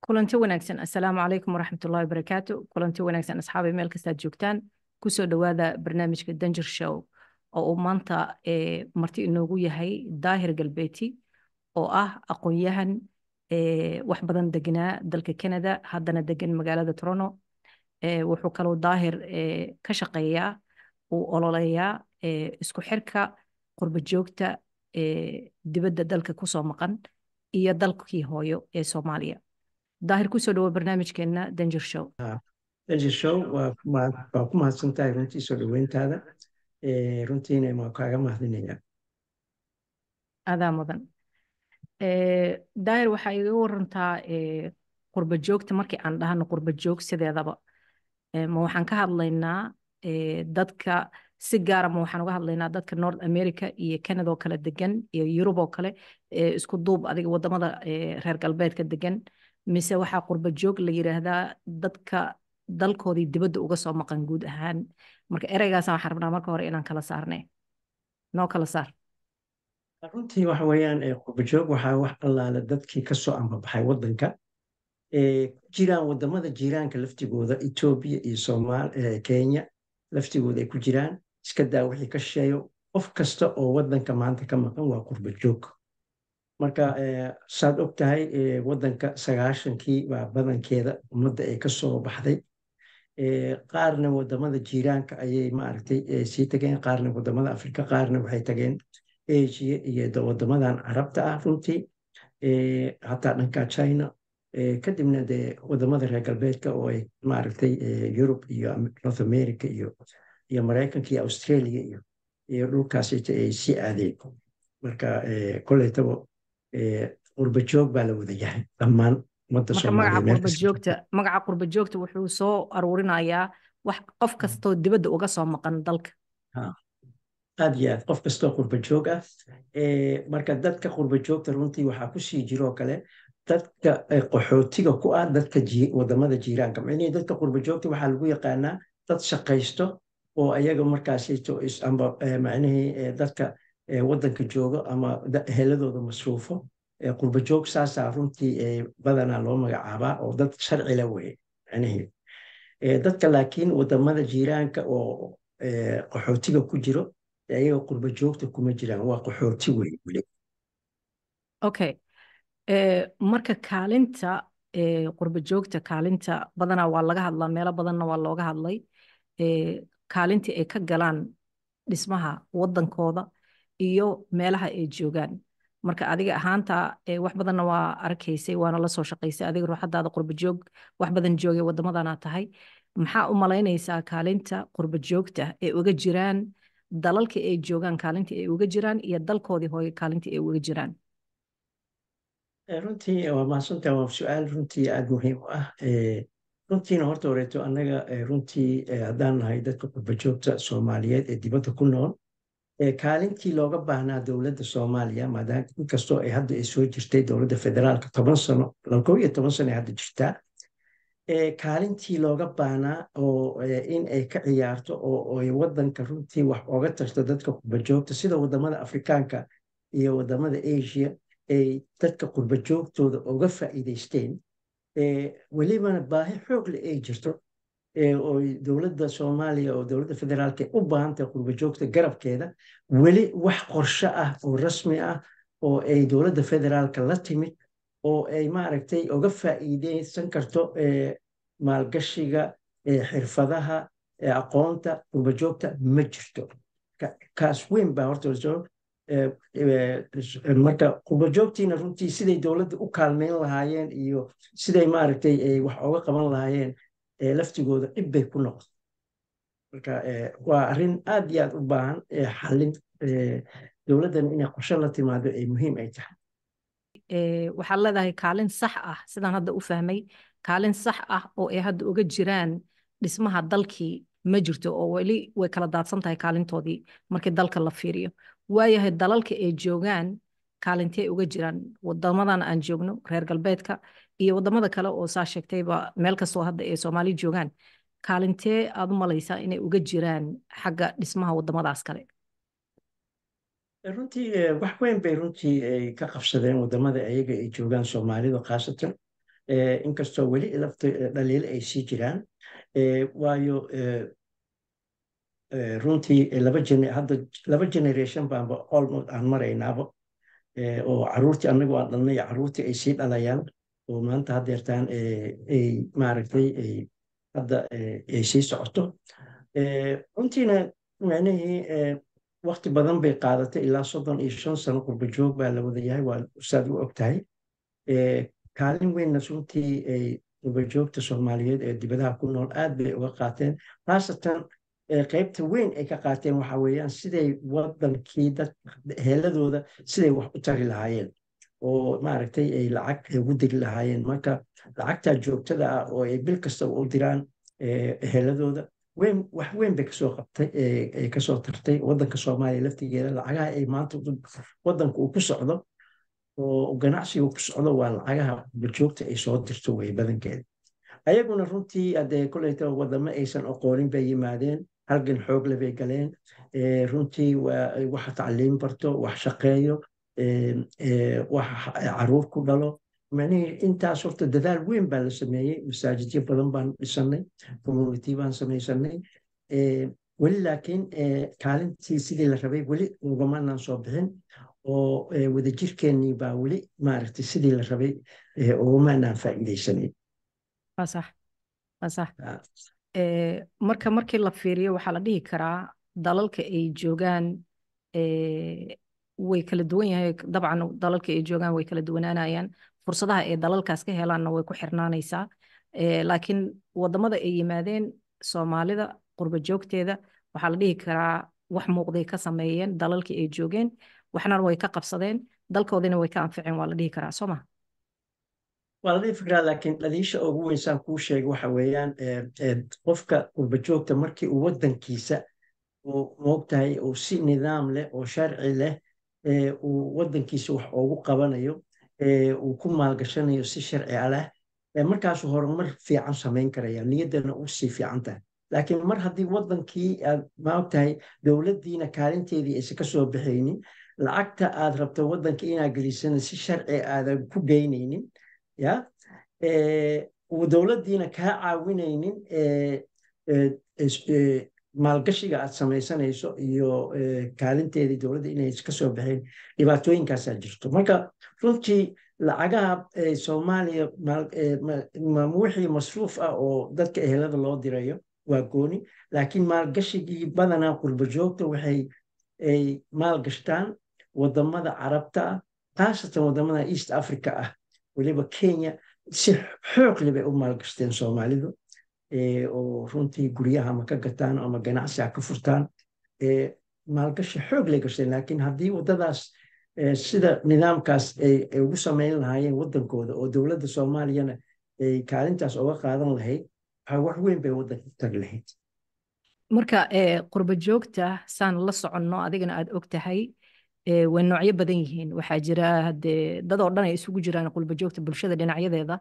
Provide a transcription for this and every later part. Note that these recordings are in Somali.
Kulanti wanaagsan, assalaamu calaykum waraxmatullahi wabarakaatu. Kulanti wanaagsan asxaabi, meel kastaad joogtaan, kusoo dhowaada barnaamijka Danger Show oo uu maanta marti inoogu yahay Daahir Galbeeti oo ah aqoon-yahan wax badan deganaa dalka Canada, haddana degan magaalada Toronto. Wuxuu kaloo Daahir ka shaqeeyaa, uu ololeeyaa isku xirka qurbo joogta dibadda dalka kusoo maqan iyo dalkii hooyo ee Soomaaliya. Daahir, kusoo dhawo barnaamijkeena Danger Show. Danger Show, waa ku mahadsantahay runtii soo dhaweyntaada, runtiina waa kaaga mahadinaya. Adaa mudan. Daahir, waxaa iga warantaa qurbo joogta. Markii aan dhahno qurbo joog, sideedaba ma waxaan ka hadlaynaa dadka si gaara, ma waxaan uga hadlaynaa dadka North America iyo Canada oo kale degan iyo Yurub oo kale, isku duub adiga wadamada reer galbeedka degan, mise waxaa qurbo joog la yiraahdaa dadka dalkoodii dibadda uga soo maqan guud ahaan? Marka ereygaasa waxaan rabnaa marka hore inaan kala saarnay, noo kala saar. Runtii waxa weeyaan, qurbo joog waxaa wax allaale dadkii kasoo ambabaxay waddanka, ku jiraan wadamada jiiraanka laftigooda, Etoobiya iyo Somaal, Kenya laftigooda ay ku jiraan. Iska daa wixii ka shisheeyo, qof kasta oo waddanka maanta ka maqan waa qurbo joog. Marka saad og tahay, waddanka 90-kii baa badankeeda ummadda ay kasoo baxday. Qaarna wadamada jiiraanka ayay maaragtay sii tageen, qaarna wadamada Afrika, qaarna waxay tageen Asia iyo wadamadan Carabta ah, runtii hataa dhanka China, kadibna dee wadamada reer galbeedka oo ay maaragtay Yurub iyo North America iyo Maraykanka iyo Australia iyo dhulkaas ay sii aadeen. Marka koleytaba qurba joog baa la wada yahay dhammaan ummadda Marka magaca Soomaaliyeed meel qurba kasta. joogta, magaca qurba joogta wuxuu soo aruurinayaa wax qof kastoo dibadda uga soo maqan dalka. Aad iyo aad, qof kastoo qurba joog ah. Marka dadka qurba joogta runtii waxaa kusii jiroo kale dadka qaxootiga ku ah dadka wadamada jiiraanka. Micnihii dadka qurba joogta waxaa lagu yaqaanaa dad shaqaysto oo ayaga markaasito amba macnihii dadka wadanka joogo ama eheladooda masruufo. Qurba joog saasaa runtii badanaa loo magacaabaa oo dad sharci la weye macnihii. Dadka laakiin wadamada jiiraanka oo qaxootiga ku jiro, ayaga qurba joogta kuma jiraan, waa qaxooti wey weli. Okay, marka kaalinta qurba joogta, kaalinta badanaa waa laga hadlaa, meelo badanna waa looga hadlay, kaalintii ay ka galaan dhismaha wadankooda iyo meelaha ay joogaan. Marka adiga ahaanta wax badanna waa arkaysay, waana la soo shaqaysay, adiga ruuxadaada qurba joog wax badan joogay wadamadanaa tahay. Maxaa u malaynaysaa kaalinta qurba joogta ay uga jiraan dalalka ay joogaan, kaalinta ay uga jiraan iyo dalkoodii hooyo kaalinta ay uga jiraan? Runtii waa mahadsantahay, waa su-aal runtii aada muhiim u ah. Runtiina horta horeeto annaga runtii haddaan nahay dadka qurba joogta Soomaaliyeed ee dibadda ku nool, kaalintii looga baahnaa dowladda Soomaaliya, maadaama inkastoo ay hadda ay soo jirtay dowladda federaalka 10 sano, 11 sano ay hadda jirtaa, kaalintii looga baahnaa oo in ay ka ciyaarto oo ay wadanka runtii wax oga tarto dadka qurba joogta, sida wadamada Afrikaanka iyo wadamada Asia ay dadka qurba joogtooda uga faa'iidaysteen, welibana baahi xoog leh ay jirto oo dowladda Soomaaliya oo dowladda federaalka ay u baahan tahay qurba joogta garabkeeda, weli wax qorshe ah oo rasmi ah oo ay dowladda federaalka la timid oo ay maaragtay uga faa'iideysan karto maalgashiga, xirfadaha, aqoonta qurba joogta ma jirto. Kaas weyn baa horta soo marka qurba joogtiina runtii siday dowladda u kaalmeyn lahaayeen iyo siday maaragtay wax oga qaban lahaayeen laftigooda dhib bay ku noqotay. Marka waa arrin aad iyo aad u baahan xallin, dowladdan inay qorshe la timaado ay muhiim ay tahay. Waxaad leedahay kaalin sax ah, sidaan hadda u fahmay, kaalin sax ah oo ay hadda uga jiraan dhismaha dalkii ma jirto, oo weli way kala daadsan tahay kaalintoodii markii dalka la fiiriyo. Waayahay, dalalka ay joogaan kaalintee uga jiraan, wadamadan aan joogno reer galbeedka iyo wadamada kale oo saa sheegtayba, meel kastoo hadda ay Soomaali joogaan, kaalintee aad u malaysaa inay uga jiraan xagga dhismaha wadamadaas kale? Runtii wax weyn bay runtii ay ka qabsadeen wadamada ayaga ay joogaan Soomaalida khaasatan. Inkastoo weli lafta dhaliilo ay sii jiraan, waayo runtii hadda laba generation baanba almost aan maraynaaba, oo caruurtii annagu aan dhalnay, caruurtii ay sii dhalayaan, oo maanta haddeertaan ay maaragtay ay hadda ay sii socoto. Runtiina micnihii waqti badan bay qaadatay, ilaa 35 sano qurba joog baa la wada yahay, waa saad u og tahay. Kaalin weynna runtii ay qurba joogta Soomaaliyeed ee dibadaha ku nool aad bay uga qaateen, khaasatan qaybta weyn ay ka qaateen waxa weeyaan siday wadankii dad heeladooda siday wax u tari lahaayeen oo maaragtay ay lacag ugu diri lahaayeen. Marka lacagtaa joogtada ah oo ay bil kastaba u diraan heeladooda weyn, wax weyn bay kasoo qabtay, ay kasoo tartay wadanka Soomaaliya laftigeeda. Lacagaha ay maanta wadanka uu ku socdo oo ganacsiga ku socdo waa lacagaha qurbajoogta ay soo dirto wey badankeeda. Ayaguna runtii hadee koleyta wadamo aysan aqoonin bay yimaadeen, halgan xoog le bay galeen. Runtii waa waxa tacliim barto, wax shaqeeyo, wax caruur ku dhalo. Macnihii intaas horta dadaal weyn baa la sameeyey, masaajidyo badan baan dhisanay, community baan samaysanay weli, laakiin kaalintii sidii la rabay weli ugamanaan soo bixin, oo wadajirkeennii baa weli maaragtay sidii la rabay ugamanaan faa'iidaysanayn. Waa sax, waa sax. Marka markii la fiiriyo waxaa la dhihi karaa dalalka ay joogaan way kala duwan yahay. Dabcan dalalka ay joogaan way kala duwanaanayaan, fursadaha ay dalalkaas ka helaanna way ku xirnaanaysaa, laakiin wadamada ay yimaadeen Soomaalida qurba joogteeda waxaa la dhihi karaa wax muuqday ka sameeyeen dalalkii ay joogeen, waxna way ka qabsadeen, dalkoodina way ka anficeen, waa la dhihi karaa, soo ma? Waa la dhihi karaa, laakiin dhaliisha ugu weyn saan kuu sheegay waxa weeyaan qofka qurba joogta markii uu wadankiisa uu moogtahay uu si nidaam leh oo sharci leh uu wadankiisa wax ugu qabanayo, uu ku maalgashanayo si sharci ah leh, markaasuu horumar fiican samayn karaya, niyaddana u sii fiican tahay. Laakiin mar haddii wadankii aad maogtahay dowladdiina kaalinteedii aysan ka soo baxaynin, lacagta aad rabto wadanka inaad gelisana si sharci aadan ku geynaynin, ya uu dowladdiina kaa caawinaynin maalgashiga aad samaysanayso iyo kaalinteedii dowladda inay ka soo baxeen, dhibaatooyinkaasaa jirto. Marka runtii lacagaha Soomaaliya wixii masruuf ah oo dadka ehelada loo dirayo waa gooni, laakiin maalgashigii badanaa qurba joogta waxay ay maalgashtaan wadamada Carabta ah, khaasatan wadamada East Africa ah, weliba Kenya si xoog leh bay u maalgashteen Soomaalidu, oo runtii guryaha ama ka gataan ama ganacsi ha ka furtaan, maalgashi xoog lay gashteen. Laakiin haddii waddadaas sida nidaamkaas ay ugu samayn lahaayeen waddankooda oo dowladda Soomaaliyana ay kaalintaas uga qaadan lahayd, waxaa wax weyn bay waddanka u tagi lahayd. Marka qurba joogta saan la soconno, adigana aad og tahay, way noocyo badan yihiin. Waxaa jira hadee dad oo dhan ay isugu jiraan qurba joogta bulshada dhinacyadeeda.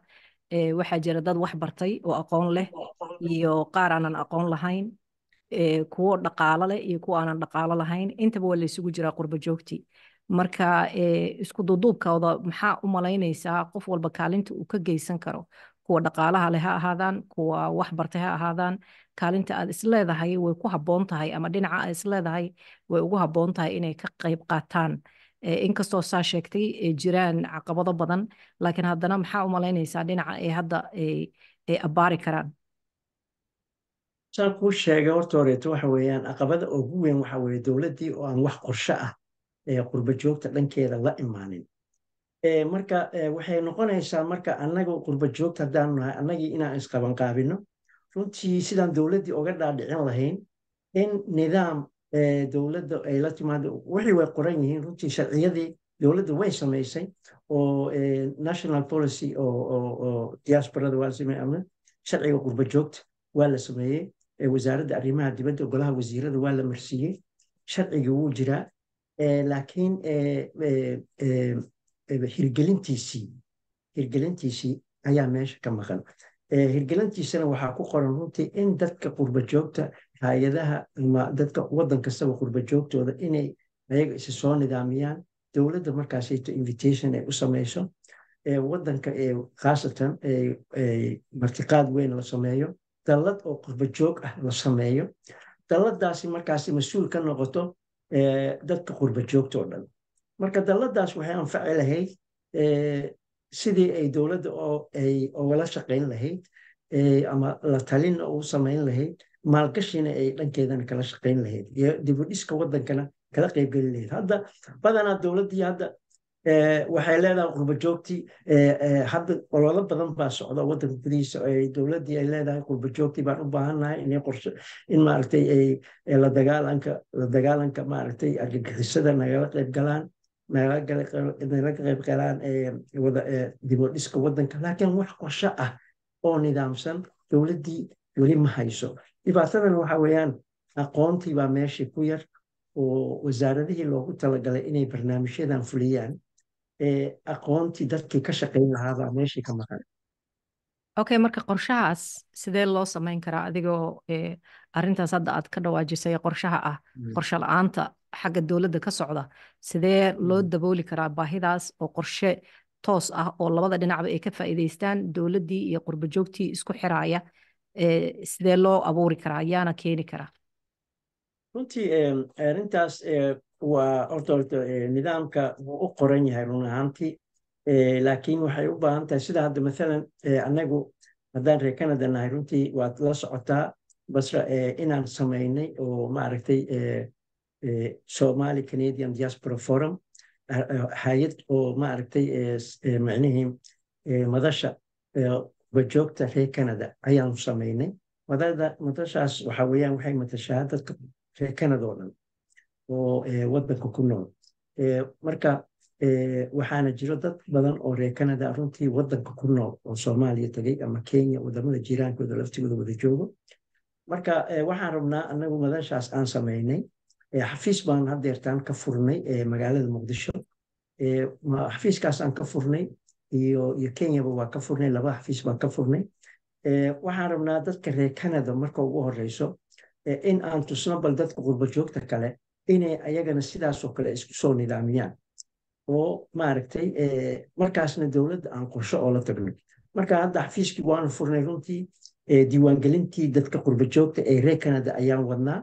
Waxaa jira dad wax bartay oo aqoon leh iyo qaar aanan aqoon lahayn, kuwo dhaqaalo leh iyo kuwo aanan dhaqaalo lahayn, intaba waa la isugu jiraa qurba joogtii. Marka isku duuduubkooda maxaa u malaynaysaa qof walba kaalinta uu ka geysan karo? Kuwa dhaqaalaha leh ha ahaadaan, kuwa wax bartay ha ahaadaan, kaalinta aad isleedahay way ku habboon tahay ama dhinaca aad isleedahay way ugu habboon tahay inay ka qayb qaataan, inkastoo saa sheegtay ay jiraan caqabado badan, laakiin haddana maxaa u malaynaysaa dhinaca ay hadda ay abbaari karaan? Saan kuu sheegay horta horeeto waxa weeyaan caqabada ugu weyn waxa weeye dowladdii oo aan wax qorshe ah ee qurba joogta dhankeeda la imaanin. Marka waxay noqonaysaa marka annaga qurba joogta haddaanu nahay annagii inaan isqabanqaabino runtii sidaan dowladdii uga dhaadhicin lahayn in nidaam dowladda ay la timaado. Wixii way qoran yihiin runtii, sharciyadii dowladda way samaysay oo national policy oo diasporada waa la sameeyey ama sharciga qurba joogta waa la sameeyey, wasaaradda arrimaha dibadda, golaha wasiirada waa la marsiiyey, sharcigii wuu jiraa, laakiin hirgelintiisii ayaa meesha ka maqan. Hirgelintiisana waxaa ku qoran runtii in dadka qurba joogta, hay-adaha ama dadka waddan kastaba qurba joogtooda inay ayaga isi soo nidaamiyaan, dowladda markaasayto invitation ay u samayso. waddanka khaasatan martiqaad weyn la sameeyo, dallad oo qurba joog ah la sameeyo, dalladaasi markaasi mas-uul ka noqoto dadka qurba joogta oo dhan. Marka dalladaas waxay anfaci lahayd sidii ay dowladda oo ay ugala shaqayn lahayd, ama la talinna ugu samayn lahayd, maalgashina ay dhankeedana kala shaqayn lahayd, iyo dib u dhiska waddankana kala qaybgeli lahayd. Hadda badanaa dowladdii hadda waxay leedahay qurba joogtii, hadda ololo badan baa socda waddanka gudihiisa, ay dowladdii ay leedahay qurba joogtii baan u baahannahay inay qorshe in maaragtay ay la dagaalanka maaragtay argagixisada nagala qayb galaan, nagala qayb galaan wada dib u dhiska waddanka. Laakiin wax qorshe ah oo nidaamsan dowladdii weli ma hayso. Dhibaatadan waxa weeyaan aqoontii baa meeshii ku yar, oo wasaaradihii loogu talagalay inay barnaamijyadan fuliyaan, aqoontii dadkii ka shaqayn lahaabaa meeshii ka maqan. Okay, marka qorshahaas sidee loo samayn karaa, adigoo arrintaas hadda aad ka dhawaajisay, qorshaha ah, qorshe la-aanta xagga dowladda ka socda, sidee loo dabooli karaa baahidaas oo qorshe toos ah oo labada dhinacba ay ka faa'iidaystaan, dowladdii iyo qurba joogtii isku xiraaya, sidee loo abuuri karaa, yaana keeni karaa? Runtii arrintaas waa horta nidaamka wuu u qoran yahay run ahaantii, laakiin waxay u baahan tahay sida hadda mathalan annagu haddaan reer Canada nahay, runtii waad la socotaa Basra, inaan samaynay oo maaragtay Somali Canadian Diaspora Forum, hay-ad oo maaragtay macnihii madasha qurbajoogta reer Canada ayaanu samaynay. Madashaas waxa weeyaan waxay matashaa dadka reer Canada oo dhan oo waddanka ku nool. Marka waxaana jiro dad badan oo reer Canada runtii waddanka ku nool oo Soomaaliya tagay ama Kenya, wadamada jiiraankooda laftigooda wada joogo. Marka waxaan rabnaa anagu madashaas aan samaynay, xafiis baan haddeertaan ka furnay magaalada Muqdisho. Xafiiskaas aan ka furnay iyo Kenyaba waa ka furnay, laba xafiis baan ka furnay. Waxaan rabnaa dadka reer Canada marka ugu horeyso in aan tusno bal dadka qurba joogta kale inay ayagana sidaasoo kale isku soo nidaamiyaan, oo maaragtay markaasna dowladda aan qorsho oo la tagno. Marka hadda xafiiskii waanu furnay runtii, diiwaangelintii dadka qurba joogta ee reer Canada ayaan wadnaa.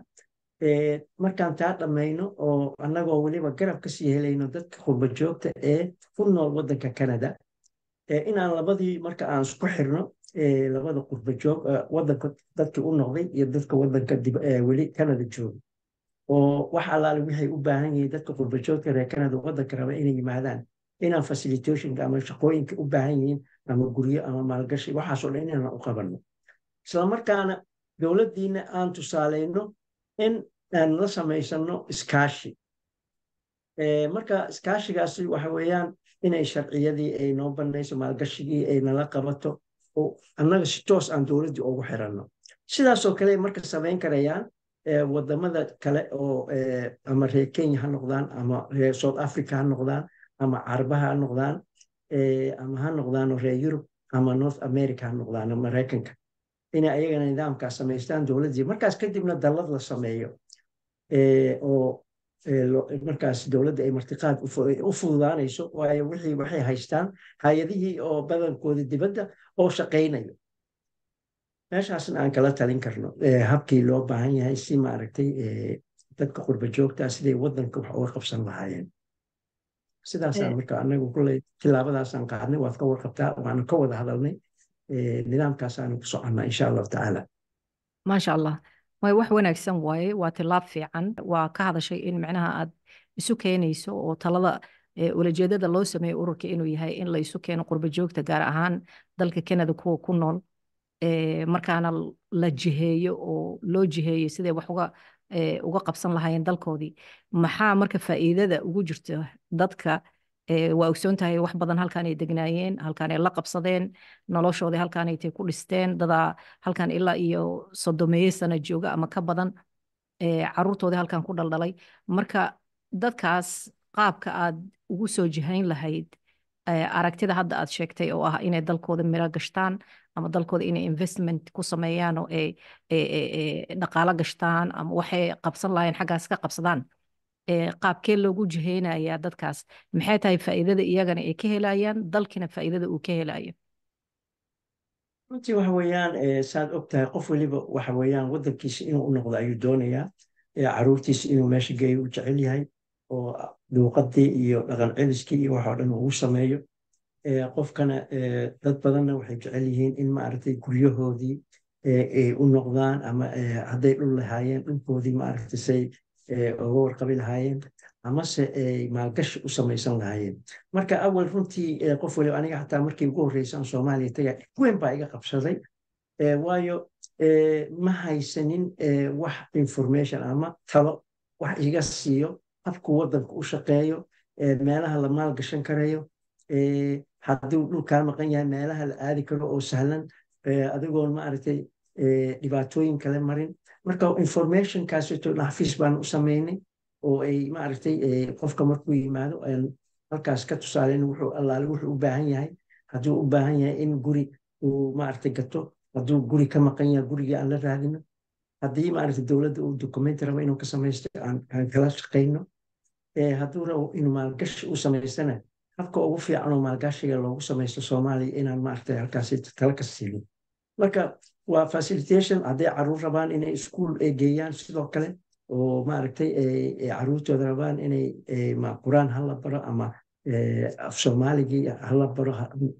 Markaan taa dhammayno, oo annagoo weliba garab kasii helayno dadka qurba joogta ee ku nool waddanka Canada, inaan labadii marka aan isku xirno, labada qurba joog, waddanka dadkii u noqday iyo dadka waddanka weli Canada jooga, oo wax allaale waxay u baahan yihiin dadka qurba joogta reer Canada waddanka raba inay yimaadaan, inaan facilitationka ama shaqooyinka u baahan yihiin ama guryo ama maalgashi, waxaasoo dhan inaan u qabanno, isla markaana dowladdiina aan tusaaleyno in aan la samaysano iskaashi. Marka iskaashigaasi waxa weeyaan inay sharciyadii ay noo banayso, maalgashigii ay nala qabato, oo annaga si toos aan dowladdii ugu xiranno. Sidaasoo kale marka samayn karayaan wadamada kale oo ama reer Kenya ha noqdaan, ama reer South Africa ha noqdaan, ama Carabaha ha noqdaan, ama ha noqdaan reer Yurub ama North America ha noqdaan, Maraykanka, inay ayagana nidaamkaas samaystaan dowladdii. Markaas kadibna dallad la sameeyo oo markaas dowladda ay martiqaad u fududaanayso, waayo wixii waxay haystaan hay-adihii oo badankooda dibadda oo shaqaynayo, meeshaasna aan kala talin karno habkii loo baahan yahay si maaragtay dadka qurba joogta siday waddanka wax uga qabsan lahaayeen. Sidaasaan marka anagu kulley tillaabadaasaan qaadnay, waad ka warqabtaa, waanu ka wada hadalnay, nidaamkaasaanu ku soconnaa insha Allahu tacaala. Maasha Allah, way wax wanaagsan waaye, waa tilaab fiican. Waa ka hadashay in macnaha aad isu keenayso oo talada ulajeedada loo sameeyo ururka inuu yahay in la isu keeno qurba joogta, gaar ahaan dalka Canada kuwa ku nool, markaana la jiheeyo oo loo jiheeyo siday wax uga qabsan lahaayeen dalkoodii. Maxaa marka faa'iidada ugu jirta dadka? Waa ogsoon tahay wax badan halkaan ay degnaayeen, halkaan ay la qabsadeen noloshoodii, halkaan ay tay ku dhisteen, dadaa halkaan ilaa iyo 30-meeyo sano jooga ama ka badan, caruurtoodii halkaan ku dhaldhalay. Marka dadkaas qaabka aad ugu soo jihayn lahayd aragtida hadda aad sheegtay oo ah inay dalkooda miro gashtaan ama dalkooda inay investment ku sameeyaan oo ay dhaqaalo gashtaan ama waxay qabsan lahaayeen xaggaas ka qabsadaan. Qaabkee loogu jiheynayaa dadkaas? Maxay tahay faa'iidada iyagana ay ka helayaan, dalkina faa'iidada uu ka helayo? Runtii waxa weeyaan, saad og tahay, qof weliba waxa weeyaan waddankiisa inuu u noqdo ayuu doonayaa, caruurtiisa inuu meesha geeyo u jecel yahay, oo luuqadii iyo dhaqan celiskii iyo waxoo dhan uu sameeyo. Qofkana dad badanna waxay jecel yihiin in maaragtay guryahoodii ay u noqdaan, ama hadday dhul lahaayeen dhulkoodii maaragtay say uga warqabi lahaayeen, amase ay maalgashi u samaysan lahaayeen. Marka awal runtii qof waliba, aniga xataa markii ugu horreysay aan Soomaaliya tagay, weyn baa iga qabsaday, waayo ma haysanin wax information ama talo wax iga siiyo habku waddanka u shaqeeyo, meelaha la maalgashan karayo, hadduu dhul kaa maqan yahay meelaha la aadi karo oo sahlan, adigoon maaragtay dhibaatooyin kale marin. Marka informationkaasito xafiis baan u sameynay oo ay maaragtay qofka markuu yimaado halkaas ka tusaaleyn wuxuu allaale wuxuu u baahan yahay. Hadduu u baahan yahay in guri uu maaragtay gato, hadduu guri ka maqan yahay gurigii aan la raadino, haddii maaragtay dowladda uu documenti rabo inuu ka samaysto aan kala shaqeyno, hadduu rabo inuu maalgashi u samaystana habka ugu fiican oo maalgashiga loogu samaysto Soomaaliya inaan maaragtay halkaasi tala ka siino. Marka waa facilitation. Hadday caruur rabaan inay iskuul geeyaan sidoo kale, oo maaragtay caruurtooda rabaan inay quraan hala baro ama af Soomaaligii hala baro,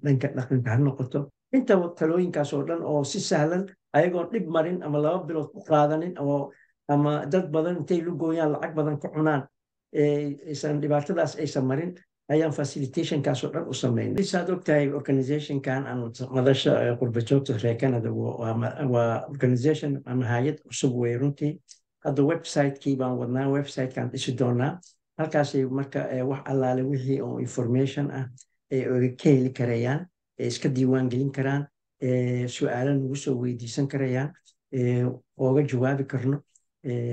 dhanka dhaqanka ha noqoto, inta talooyinkaas oo dhan oo si sahlan ayagoon dhib marin ama 2 bilood ku qaadanin, oo ama dad badan intay lugooyaan lacag badan ku cunaan, aysan dhibaatadaas aysan marin, ayaan facilitationkaas oo dhan u sameynay. Saad ogtahay, organizationkan aan Madasha Qurba Joogta reer Canada waa organization ama hay'ad cusub wey runtii. Hadda website-kii baan wadnaa, website-kaan dhisi doonaa. Halkaasay marka wax allaale wixii oo information ah ay ka heli karayaan, ay iska diiwaan gelin karaan, su-aalo nagu soo weydiisan karayaan, ooga jawaabi karno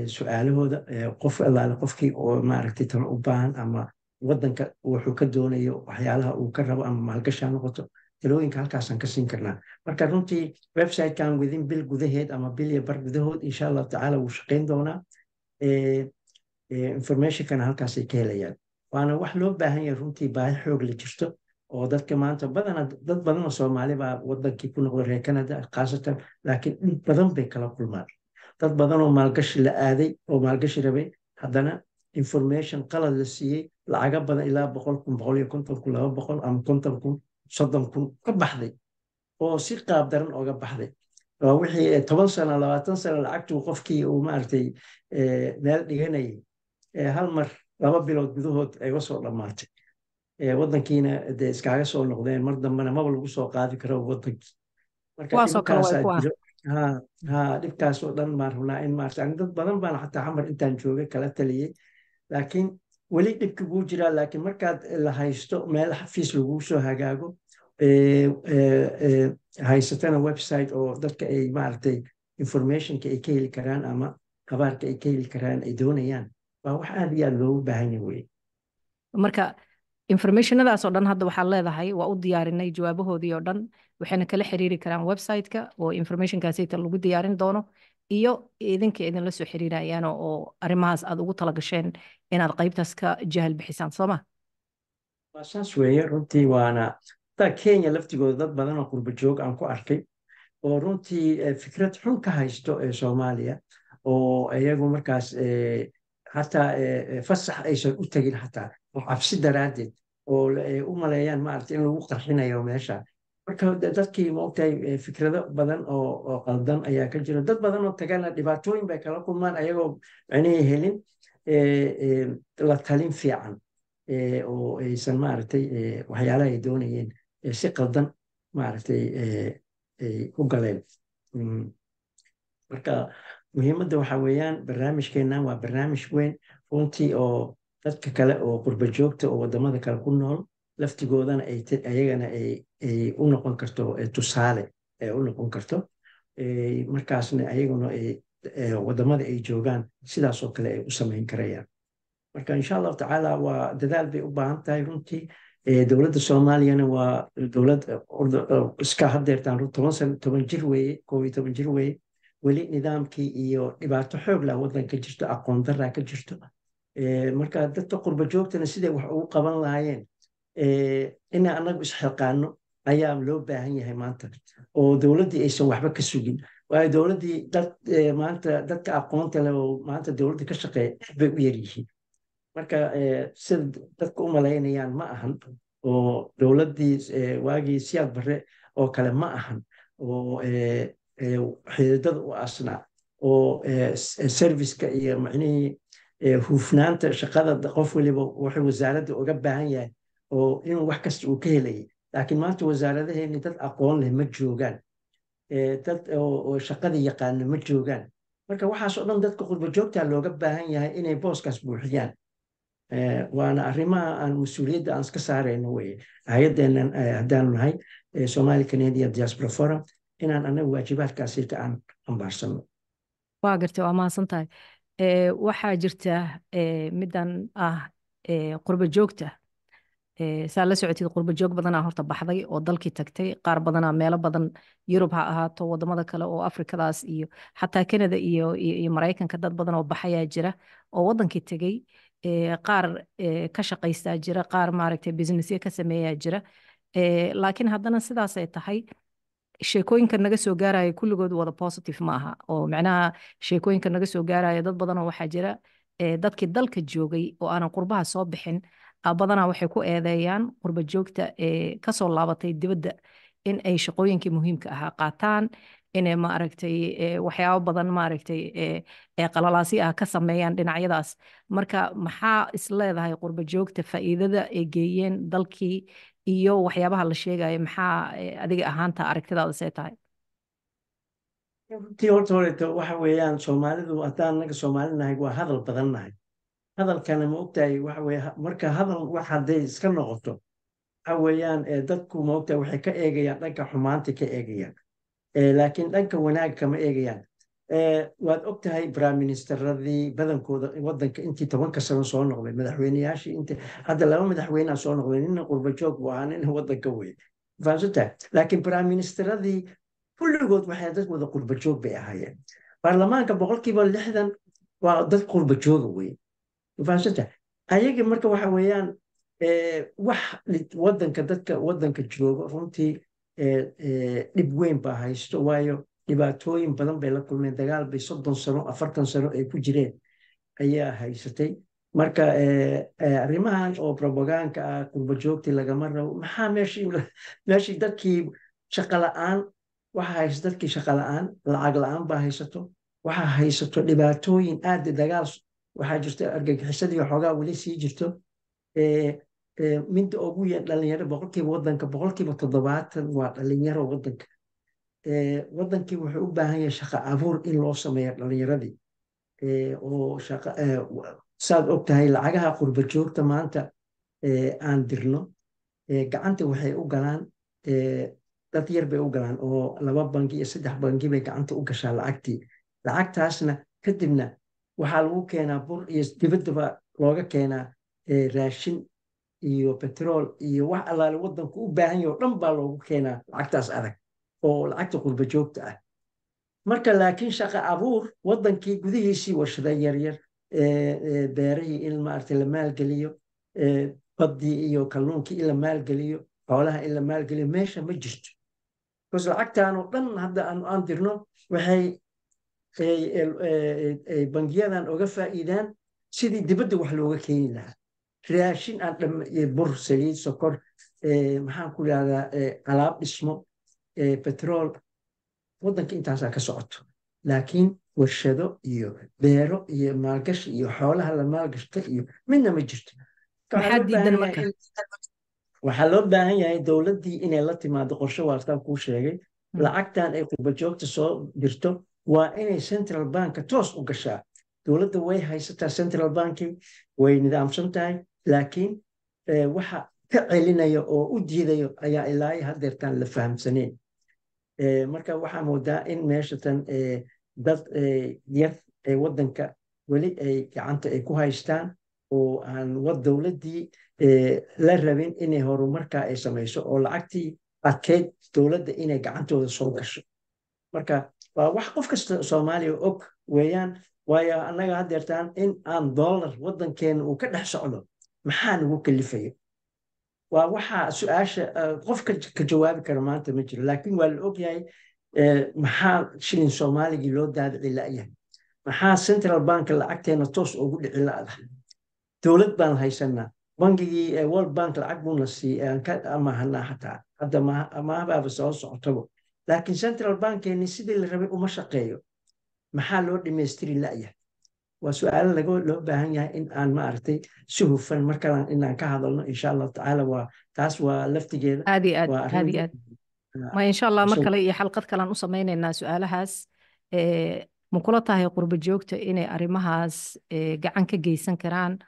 su-aalahooda. Qof allaale qofkii oo maaragtay talo u baahan ama waddanka wuxuu ka doonayo, waxyaalaha uu ka rabo ama maalgashi ha noqoto, talooyinka halkaasaan ka siin karnaa. Marka runtii website-kan within bil gudaheed ama bil iyo bar gudahood, insha Allahu tacaala, wuu shaqayn doonaa. Informationkana halkaasay ka helayaan, waana wax loo baahan yahay runtii. Baahi xoog la jirto oo dadka maanta badana, dad badan oo Soomaali baa wadankii ku noqda, reer Canada khaasatan, laakiin dhib badan bay kala kulmaan. Dad badan oo maalgashi la aaday oo maalgashi rabay, haddana information qalad la siiyey, lacaga badan ilaa 100,000, 150,000, 200 ama 50,000, 30,000 ka baxday oo si qaab daran oga baxday. Waa wixii 10 sano, 20 sano lacagtuu qofkii uu maaragtay meel dhiganayay, hal mar 2 bilood gudahood ay uga soo dhammaatay, waddankiina dee iskaaga soo noqdeen, mar dambena maba lagu soo qaadi karo waddankii. Marka dhibkaasaa jiro. Ha, dhibkaas oo dhan baan rabnaa in maaragtay ani dad badan baan xataa Xamar intaan joogay kala taliyey, laakiin weli dhibki wuu jiraa. Laakiin markaad la haysto meel xafiis lagu soo hagaago, haysatana website oo dadka ay maaragtay informationka ay ka heli karaan ama khabaarka ay ka heli karaan ay doonayaan, waa wax aad iyo aad loogu baahan yahay wey. Marka informationadaas oo dhan hadda waxaad leedahay waa u diyaarinay jawaabahoodii oo dhan, waxayna kala xiriiri karaan website-ka oo informationkaasita lagu diyaarin doono, iyo idinka idinla soo xiriirayaan oo arrimahaas aad ugu talagasheen inaad qaybtaas ka jahal bixisaan, soo ma? Waa saas weeye runtii. Waana hataa Kenya laftigooda dad badan oo qurba joog aan ku arkay oo runtii fikrad xun ka haysto ee Soomaaliya, oo iyagu markaas xataa fasax aysan u tegin xataa oo cabsi daraaddeed oo u maleeyaan maaragtay in lagu qarxinayo meesha. Marka dadkii maogtahay fikrado badan oo qaldan ayaa ka jira. Dad badan oo tagana dhibaatooyin bay kala kulmaan ayagoo micnihii helin la talin fiican, oo aysan maaragtay waxyaalaha ay doonayeen si qaldan maaragtay ay u galeen. Marka muhiimadda waxa weeyaan, barnaamijkeennan waa barnaamij weyn runtii oo dadka kale oo qurba joogta oo wadamada kale ku nool laftigoodana ayagana ay u noqon karto tusaale ay u noqon karto, markaasna ayaguna wadamada ay joogaan sidaasoo kale ay u samayn karayaan. Marka insha Allahu tacaala waa dadaal bay u baahan tahay runtii. Dowladda Soomaaliyana waa dowlad iska haddeertaan 10 sano, 10 jir weeye, 11 jir weeye weli. Nidaamkii iyo dhibaato xoog lah waddanka jirto, aqoon daraa ka jirto. Marka dadka qurba joogtana siday wax ugu qaban lahaayeen, inaan annagu isxilqaano ayaa loo baahan yahay maanta, oo dowladdii aysan waxba ka sugin. Waayo dowladdii dad maanta dadka aqoonta leh oo maanta dowladda ka shaqeeya aad bay u yaryihiin. Marka sida dadka u malaynayaan ma ahan, oo dowladdii waagii Siyaad Barre oo kale ma ahan, oo xididada u asnaa oo serviceka iyo macnihii hufnaanta shaqada qof waliba wuxuu wasaaradda uga baahan yahay oo inuu wax kasta uu ka helayay. Laakiin maanta wasaaradaheeni dad aqoon leh ma joogaan, dad oo shaqada yaqaana ma joogaan. Marka waxaas oo dhan dadka qurba joogta looga baahan yahay inay booskaas buuxiyaan. Waana arrimaha aan mas-uuliyadda aan iska saarayno weye hay-addeennan haddaanu nahay Somali Canadian Diaspora Forum, inaan annaga waajibaadkaasita aan xambaarsano. Waa gartay, waa mahadsan tahay. Waxaa jirta middan ah qurba joogta. Saa la socotid, qurba joog badanaa horta baxday oo dalkii tagtay, qaar badanaa meelo badan, Yurub ha ahaato, wadamada kale oo Afrikadaas iyo xataa Canada iyo Maraykanka, dad badan oo baxayaa jira oo wadankii tegey. Qaar ka shaqaystaa jira, qaar maaragtay businessyo ka sameeyaa jira. Laakiin haddana sidaasay tahay, sheekooyinka naga soo gaaraya kulligood wada positive ma aha, oo macnaha sheekooyinka naga soo gaaraya dad badanoo waxaa jira dadkii dalka joogay oo aanan qurbaha soo bixin badanaa waxay ku eedeeyaan qurba joogta ee kasoo laabatay dibadda in ay shaqooyinkii muhiimka ahaa qaataan, inay maaragtay waxyaabo badan maaragtay qalalaasi ah ka sameeyaan dhinacyadaas. Marka maxaa is leedahay qurba joogta faa'iidada ay geeyeen dalkii iyo waxyaabaha la sheegayo, maxaa adiga ahaanta aragtidaada see tahay? Runtii horta horeeto waxa weeyaan, Soomaalidu haddaan naga Soomaali nahay waa hadal badan nahay. Hadalkana ma ogtahay waxa weeye, marka hadal wax hadday iska noqoto, waxa weeyaan dadku ma ogtahay waxay ka eegayaan dhanka xumaanta ka eegayaan, laakiin dhanka wanaag kama eegayaan. Waad ogtahay prime ministeradii badankooda wadanka intii 10ka sano soo noqday, madaxweyneyaashii inta hadda laba madaxweynea soo noqday, nina qurba joog buu ahaa, nina wadanka wey, fahamsantahay? Laakiin prime ministeradii kulligood waxay dad wada qurba joog bay ahaayeen. Baarlamaanka 60% waa dad qurba jooga wey, fahamsantahay? Ayaga marka waxa weeyaan wax wadanka dadka wadanka jooga runtii dhib weyn baa haysto, waayo dhibaatooyin badan bay la kulmeen, dagaal bay 30 sano 40 sano ay ku jireen ayaa haysatay. Marka arrimahan oo propaganda ah qurba joogtii lagama rabo, maxaa meeshii dadkii shaqo la'aan waxa haysta, dadkii shaqo la'aan, lacag la'aan baa haysato, waxa haysato dhibaatooyin aad, dagaal waxaa jirta, argagixisadii xoogaa weli sii jirto. Midda ugu yar dhalinyaro, boqolkiiba wadanka 70% waa dhalinyaro wadanka. Wadankii wuxuu u baahan yahay shaqo abuur in loo sameeyo dhalinyaradii oo shaqa. Saad og tahay, lacagaha qurba joogta maanta aan dirno gacanta waxay u galaan dad yar bay u galaan, oo laba bangi iyo saddex bangi bay gacanta u gashaa lacagtii. Lacagtaasna kadibna waxaa lagu keenaa bur iyo dibaddaba looga keenaa raashin iyo petrol iyo wax allaale wadanku u baahan yahay oo dhan baa loogu keenaa lacagtaas adag oo lacagta qurba joogta ah. Marka laakiin shaqo abuur wadankii gudihiisii, warshado yaryar, beerihii in maaragtay la maalgeliyo, baddii iyo kalluunkii in la maalgeliyo, xoolaha in la maalgeliyo, meesha ma jirto, because lacagtan oo dhan hadda aan dirno waxay bangiyadan oga faa'iidaan sidii dibadda wax looga keeni lahaa, raashin aan bur, saliid, sokor, maxaan ku idhahdaa, alaab dhismo, petrol. Waddanka intaasaa ka socoto, laakiin warshado iyo beero iyo maalgashi iyo xoolaha la maalgashta iyo midna ma jirto. Maxaa diidan marka? Waxaa loo baahan yahay dowladdii inay la timaado qorshe waartaan kuu sheegay. Lacagtan ay qurbajoogta soo dirto waa inay central banka toos u gashaa. Dowladda way haysataa central banki, way nidaamsan tahay, laakiin waxa ka celinaya oo u diidayo ayaa ilaa haddeertaan la fahamsanayn. Marka waxaa moodaa in meeshatan dad yar ee waddanka weli ay gacanta ay ku haystaan oo aan dowladdii la rabin inay horumarkaa ay samayso oo lacagtii adkeyd dowladda inay gacantooda soo gasho. Marka waa wax qof kasta Soomaaliya og weeyaan. Waayo annaga haddeertaan in aan dollar waddankeena uu ka dhex socdo maxaa nagu kalifayo? Waa waxaa su-aasha qof ka jawaabi kara maanta ma jiro, laakiin waa la ogyahay. Maxaa shilin Soomaaligii loo daabici la'yahay? Maxaa central bank lacagteena toos ugu dhici la'dahay? Dowlad baan haysanaa, bangigii World Bank lacag buuna siiy aan ka amahanaa, xataa hadda maabaaba soo socotabo, laakiin central bankeeni sidii la rabay uma shaqeeyo. Maxaa loo dhamaystiri la'yahay? Waa su-aalo laga loo baahan yahay in aan maaragtay si hufan markalan inaan ka hadalno, insha Allahu tacaala. Waa taas, waa laftigeeda. Aad iyo aad. Waa aad arrin iyo aad. Ma insha Allah mar kale iyo xalqad kalean u samaynaynaa su-aalahaas. Ma kula tahay qurbo joogta inay arrimahaas gacan ka geysan karaan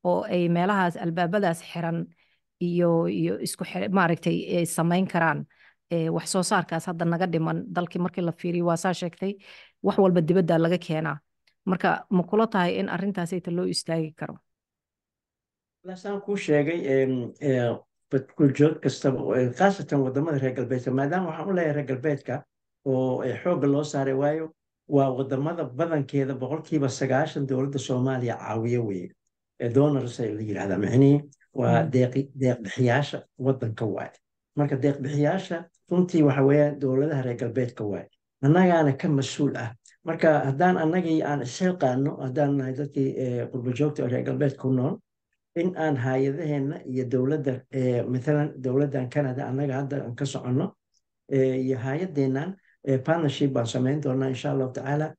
oo ay meelahaas albaabadaas xiran iyo isku maaragtay ay samayn karaan wax soo saarkaas hadda naga dhiman dalkii? Markii la fiiriyo, waa saa sheegtay, wax walba dibadda laga keenaa. Marka ma kula tahay in arrintaas ayta loo istaagi karo? Saan kuu sheegay, qurjoog kastaba, khaasatan wadamada reer galbeedka, maadaama waxaan u leeyahay reer galbeedka oo xoogga loo saaray, waayo waa wadamada badankeeda 90% dowladda Soomaaliya caawiya weye, donors la yidhahdaa, micnihii waa deeq bixiyaasha wadanka waaye. Marka deeq bixiyaasha runtii waxa weeyaan dowladaha reer galbeedka waaye, annagaana ka mas-uul ah. Marka haddaan annagii aan isxilqaano, haddaan nahay dadkii qurbo joogta oo reer galbeedka ku nool, in aan hay-adaheenna iyo dowladda, mathalan dowladdan Canada annaga hadda aan ka soconno iyo hay-adeennan partnership baan samayn doonaa, insha Allahu tacaala.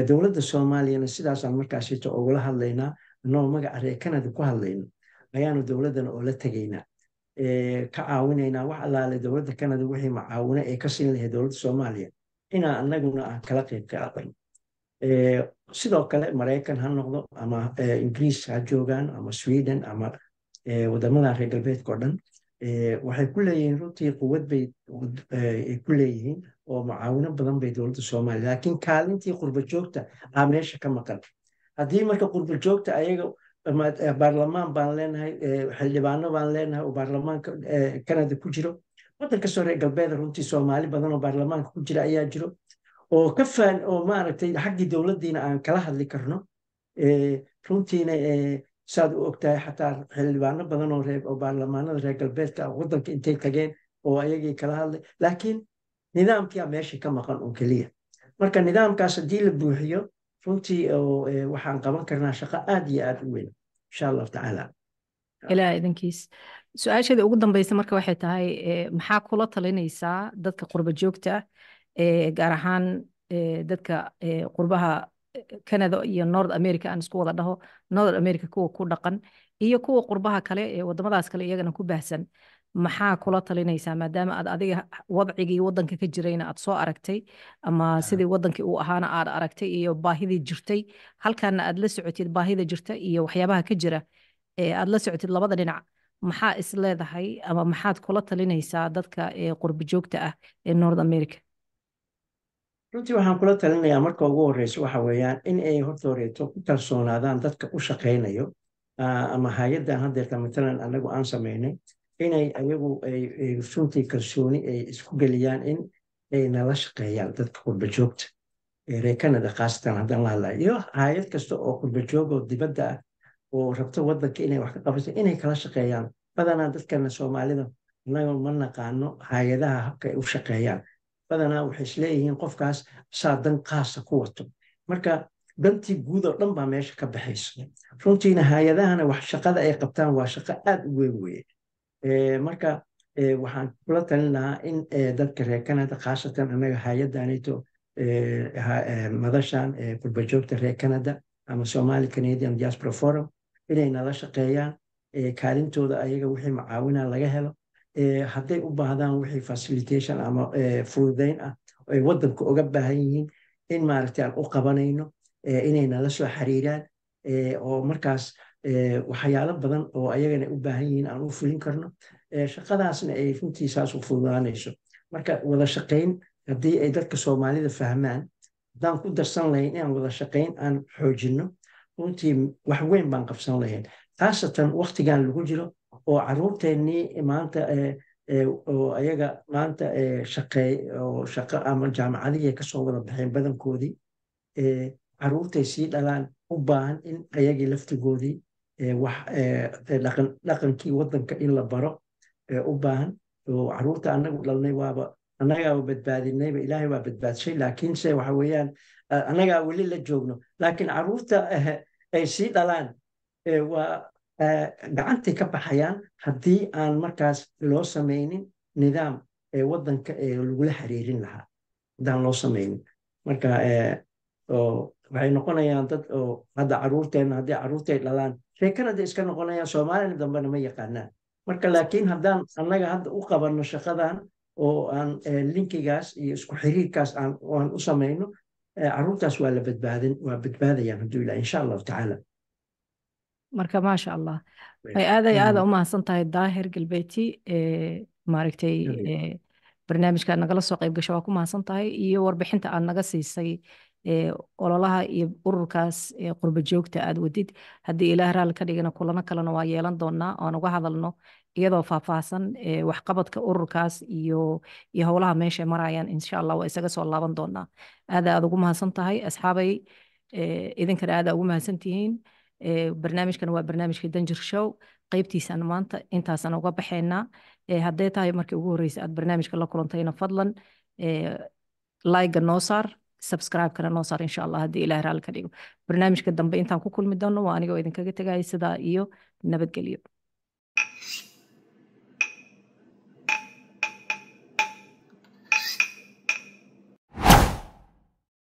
Dowladda Soomaaliyana sidaasaan markaasito ugula hadlaynaa, annagoo magaca reer Canada ku hadlayno ayaanu dowladdana oola tegaynaa, ka caawinaynaa wax allaale dowladda Canada wixii macaawino ay ka siin lahayd dowladda Soomaaliya inaa annaguna aan kala qayb qaadano. Sidoo kale Maraykan ha noqdo ama Ingiriis ha joogaan ama Sweden ama wadamada reer galbeedka oo dhan, waxay ku leeyihiin runtii quwad bay ay ku leeyihiin oo macaawino badan bay dowladda Soomaaliya, laakiin kaalintii qurba joogta aa meesha ka maqan. Haddii marka qurba joogta ayaga, baarlamaan baan leenahay, xildhibaano baan leenahay oo baarlamaanka Canada ku jiro, waddan kastoo reer galbeeda runtii Soomaali badan oo baarlamaanka ku jira ayaa jiro oo ka faan oo maaragtay xaggii dowladdiina aan kala hadli karno. Runtiina saad u ogtahay, xataa xildhibaano badan oo reer oo baarlamaanada reer galbeedka waddanka intay tageen oo ayagii kala hadlay, laakiin nidaamkia meesha ka maqan oo keliya. Marka nidaamkaas haddii la buuxiyo runtii oo waxaan qaban karnaa shaqo aad iyo aad u weyn, insha Allahu tacaala. Ilaa idinkiis, su-aasheeda ugu dambeysa marka waxay tahay, maxaa kula talinaysaa dadka qurba joogta, gaar ahaan dadka qurbaha Canada iyo North America, aan isku wada dhaho North America, kuwa ku dhaqan iyo kuwa qurbaha kale ee wadamadaas kale iyagana ku baahsan? Maxaa kula talinaysaa maadaama aad adiga wadcigii wadanka ka jirayna aad soo aragtay, ama sidii wadankii uu ahaana aad aragtay iyo baahidii jirtay, halkaana aad la socotid baahida jirta iyo waxyaabaha ka jira ee aad la socotid labada dhinac? Maxaa is leedahay ama maxaad kula talinaysaa dadka ee qurbi joogta ah ee North America? Runtii waxaan kula talinayaa marka ugu horeyso waxa weeyaan in ay horta horeeto ku kalsoonaadaan dadka u shaqaynayo ama hay-addan haddeerta matalan anagu aan samaynay, inay ayagu ay runtii kalsooni ay isku geliyaan in ay nala shaqeeyaan dadka qurba joogta reer Canada khaasatan haddaan la hadlayo, iyo hay-ad kasta oo qurba joog oo dibadda ah oo rabto waddanka inay wax ka qabato inay kala shaqeeyaan. Badanaa dadkana Soomaalida annaga ma naqaano hay-adaha habka ay u shaqeeyaan. Badanaa waxay isleeyihiin qofkaas saa dan qaasa ku wato, marka dantii guud oo dhan baa meesha ka baxaysa. Runtiina hay-adahana wax shaqada ay qabtaan waa shaqo aad u weyn weye. Marka waxaan kula talin lahaa in dadka reer Canada, khaasatan annaga hay-addanito madashan qurbajoogta reer Canada ama Somali Canadian Diaspora Forum, inay nala shaqeeyaan, kaalintooda ayaga wixii macaawina laga helo, hadday u baahdaan wixii facilitation ama fududeyn ah ay waddanka uga baahan yihiin in maaragtay aan u qabanayno, inay nala soo xiriiraan oo markaas waxyaalo badan oo ayagana u baahan yihiin aan u fulin karno, shaqadaasna ay runtii saas u fududaanayso. Marka wada shaqayn haddii ay dadka Soomaalida fahmaan, haddaan ku darsan lahayn inaan wada shaqayn aan xoojinno, runtii wax weyn baan qabsan lahayn, khaasatan waktigan lagu jiro oo caruurteennii maanta oo ayaga maanta shaqeey oo shaqo ama jaamacadihii kasoo wada baxeen badankoodii. Caruurtay sii dhalaan u baahan in ayagii laftigoodii wax dhaqankii waddanka in la baro u baahan. Oo caruurta annagu dhalnay waaba annagaaba badbaadinayba, Ilaahay waa badbaadshay, laakiinse waxa weeyaan annagaa weli la joogno, laakiin caruurta ay sii dhalaan waa gacantay ka baxayaan haddii aan markaas loo samaynin nidaam waddanka ee lagula xiriirin lahaa, haddaan loo samaynin. Marka waxay noqonayaan dad oo hadda caruurteenna haddii caruurtay dhalaan reer Canada iska noqonayaan, Soomaalina dambena ma yaqaanaan. Marka laakiin haddaan annaga hadda u qabanno shaqadan oo aan linkigaas iyo isku xiriirkaas aan u samayno, caruurtaas waa la badbaadin, waa badbaadayaan hadduu Ilaah insha Allahu tacaala. Marka maasha Allah, ay aad ay aada u mahadsan tahay Daahir Galbeeti, maaragtay barnaamijka nagala soo qayb gasho, waa ku mahadsan tahay, iyo warbixinta aad naga siisay ololaha iyo ururkaas qurba joogta aad wadid. Haddii Ilaah raalli ka dhigana, kulano kalena waa yeelan doonaa oon uga hadalno iyadoo faahfaahsan waxqabadka ururkaas iyo howlaha meesha marayaan. Insha Allah waa isaga soo laaban doonaa. Aad aad ugu mahadsan tahay. Asxaabay, idinkana aad ugu mahadsan tihiin. Barnaamijkan waa barnaamijka Danjir Show, qaybtiisaan maanta intaasaan uga baxaynaa. Hadday tahay markii ugu horreysay aad barnaamijka la kulantayna, fadlan like-ga noo saar, subscribe-kana noo saar. Insha Allah haddii Ilaah raalli ka dhigo, barnaamijka dambe intaan ku kulmi doono, waa anigoo idinkaga tegaya sidaa iyo nabadgelyo.